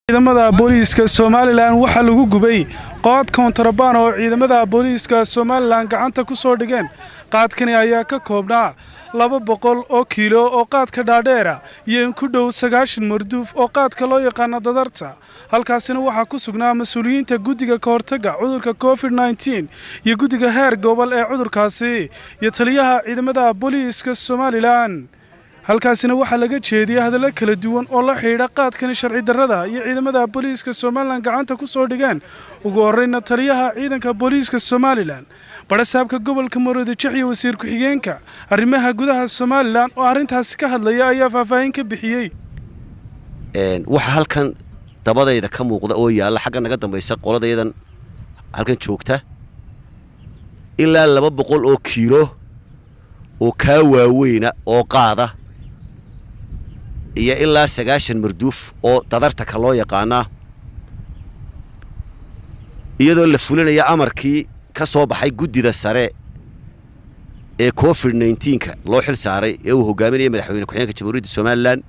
Ciidamada booliiska Somalilan waxaa lagu gubay qaad kontarabaan oo ciidamada booliiska Somalilan gacanta ku soo dhigeen. Qaadkani ayaa ka koobnaa 200 oo kiilo oo qaadka dhaadheera iyo in ku dhow 90 marduuf oo qaadka loo yaqaano dadarta. Halkaasina waxaa ku sugnaa mas-uuliyiinta guddiga ka hortagga cudurka COVID-19 iyo guddiga heer gobol ee cudurkaasi iyo taliyaha ciidamada booliiska Somalilan. Halkaasina waxaa laga jeediyey hadallo kala duwan oo la xidhiidha qaadkani sharci darrada iyo ciidamada booliiska Somalilan gacanta ku soo dhigeen. Ugu horreyna taliyaha ciidanka booliiska Somalilan, barasaabka gobolka Maroodijex iyo wasiir ku-xigeenka arrimaha gudaha Somalilan oo arrintaasi ka hadlaya ayaa faahfaahin ka bixiyey. Waxaa halkan dabadayda ka muuqda oo yaalla, xagga naga dambaysa qoladaydan halkan joogta, ilaa 200 oo kiilo oo kaa waaweyna oo qaada iyo ilaa 90 marduuf oo dadarta ka loo yaqaanaa, iyadoo la fulinaya amarkii ka soo baxay guddida sare ee COVID-19-ka loo xil saaray ee uu hogaaminaya madaxweyne ku-xigeenka Jamhuuriyadda Somalilan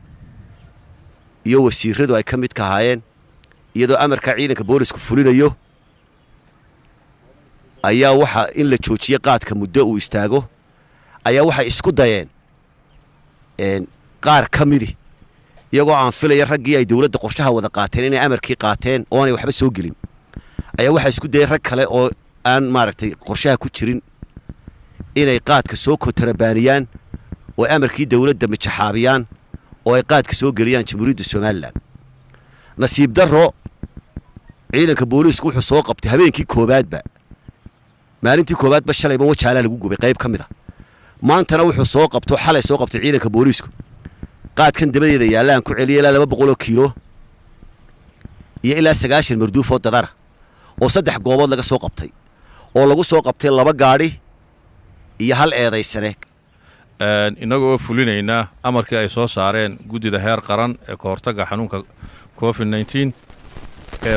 iyo wasiiradu ay ka mid ka ahaayeen. Iyadoo amarkaa ciidanka boolisku fulinayo ayaa waxaa in la joojiye qaadka muddo uu istaago ayaa waxay isku dayeen qaar ka midi, iyagoo aan filaya raggii ay dowladda qorshaha wada qaateen inay amarkii qaateen oo aanay waxba soo gelin, ayaa waxaa isku dayeen rag kale oo aan maaragtay qorshaha ku jirin inay qaadka soo kontarabaaniyaan oo amarkii dowladda mijaxaabiyaan oo ay qaadka soo geliyaan Jamhuuriyadda Somalilan. Nasiib darro, ciidanka booliisku wuxuu soo qabtay habeenkii koowaadba, maalintii koowaadba, shalayba Wajaalaa lagu gubay qayb ka mid a. Maantana wuxuu soo qabto, xalay soo qabtay ciidanka booliisku qaadkan dabadeeda yaallaan ku celiyay, ilaa 200 oo kiilo iyo ilaa 90 marduuf oo dadara oo 3 goobood laga soo qabtay, oo lagu soo qabtay 2 gaadhi iyo 1 eedaysane. Innaga oo fulinaynaa amarkii ay soo saareen guddida heer qaran ee ka hortagga xanuunka COVID-19,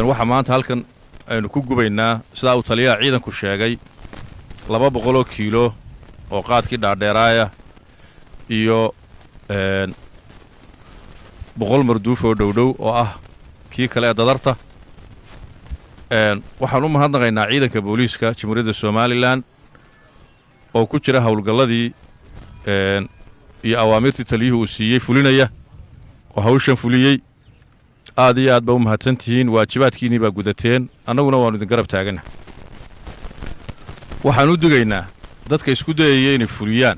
waxaa maanta halkan aynu ku gubaynaa, sidaa uu taliyaha ciidanku sheegay, 200 kiilo oo qaadkii dhaadheeraaya iyo 100 marduuf oo dhowdhow oo ah kii kale ee dadarta. Waxaan u mahadnaqaynaa ciidanka booliiska Jamhuuriyadda Somalilan oo ku jira howlgalladii iyo awaamirtii taliyuhu uu siiyey fulinaya oo hawshan fuliyey. Aad iyo aad baa u mahadsan tihiin, waajibaadkiinnii baa gudateen, annaguna waannu idin garab taagana. Waxaan u digaynaa dadka isku dayaya inay fuliyaan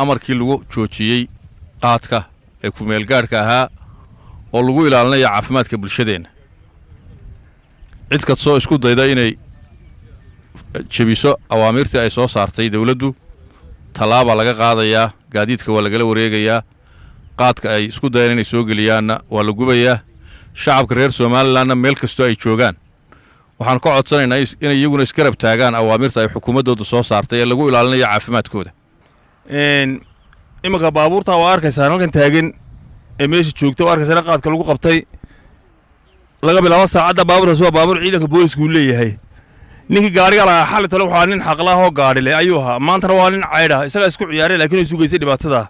amarkii lagu joojiyey qaadka ee kumeelgaadhka ahaa oo lagu ilaalinaya caafimaadka bulshadeenna. Cid kastoo isku dayda inay jebiso awaamirtii ay soo saartay dawladdu, tallaabaa laga qaadayaa, gaadiidka waa lagala wareegayaa, qaadka ay isku dayaan inay soo geliyaanna waa la gubayaa. Shacabka reer Somalilanna meel kastoo ay joogaan waxaan ka codsanaynaa inay iyaguna isgarab taagaan awaamirta ay xukuumaddooda soo saartay ee lagu ilaalinayo caafimaadkooda. Iminka baabuurtaa waa arkaysaan halkan taagan ee meesha joogta, waa arkaysaan qaadka lagu qabtay. Laga bilaabo saacadda baabuurkaas waa baabuur ciidanka boolisku uu leeyahay. Ninkii gaadhiga lahaa xalay tole waxaa nin xaqlaah oo gaadhi leh ayuu ahaa, maantana waa nin caydha, isagaa isku ciyaaray laakiin ay sugaysay dhibaatada.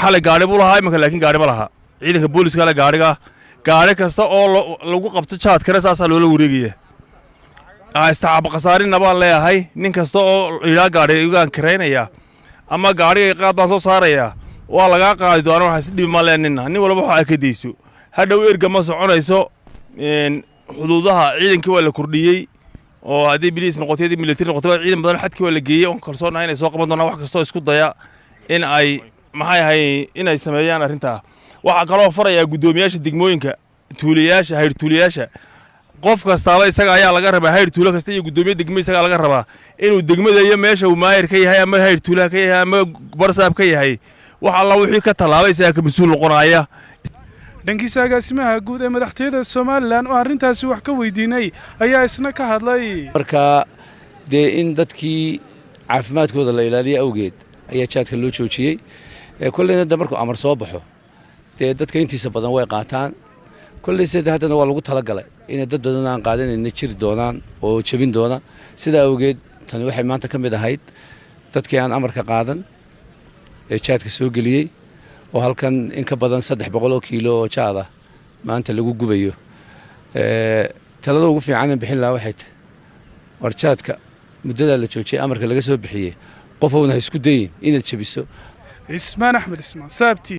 Xalay gaadhi buu lahaa, iminka laakiin gaadhi ma laha. Ciidanka booliska le gaadhiga. Gaadhi kasta oo lagu qabto jaadkana saasaa loola wareegaya. Istacaab khasaarinna baan leeyahay. Nin kasta oo yidhaa gaadhi igaan karaynaya ama gaadhiga qaad baan soo saaraya, waa lagaa qaadi doona. Waxaa isdhibi ma leenina, nin walba waxa ka dayso hadhow erga ma soconayso. Xuduudaha ciidankii waa la kordhiyey, oo haddii biliis noqotay, haddii military noqotay, ciidan badan xadkii waa la geeyey. Oon kalsoonahay inay soo qaban doonaan wax kastoo isku daya in ay maxay ahay inay sameeyaan arrintaa. Waxaa kaloo farayaa guddoomiyaasha degmooyinka, tuuliyaasha, hayr tuuliyaasha. Qof kastaaba isaga ayaa laga rabaa, hayr tuulo kasta iyo guddoomiye degmo isagaa laga rabaa inuu degmada iyo meesha uu maayir ka yahay ama hayr tuulaha ka yahay ama barsaab ka yahay, wax alla wixii ka tallaabay isagaa ka mas-uul noqonaya. Dhankiisa agaasimaha guud ee madaxtooyada Somalilan oo arrintaasi wax ka weydiinay ayaa isna ka hadlay. Marka dee in dadkii caafimaadkooda la ilaaliya awgeed ayaa jaadka loo joojiyey. Kolleyna de markuu amar soo baxo dee dadka intiisa badan way qaataan. Kolleyse haddana waa lagu talagalay inay dad badan aan qaadanayna jiri doonaan oo jebin doona. Sidaa awgeed tani waxay maanta ka mid ahayd dadkii aan amarka qaadan ee jaadka soo geliyey, oo halkan in ka badan 300 oo kiilo oo jaad ah Maanta lagu gubayo. Talada ugu fiican bixin lahaa waxay tahay, war jaadka muddadaa la joojiyay, amarka laga soo bixiyey, qof owna ha isku dayin inaad jabiso. Cismaan Axmed Ismaan, Saabti.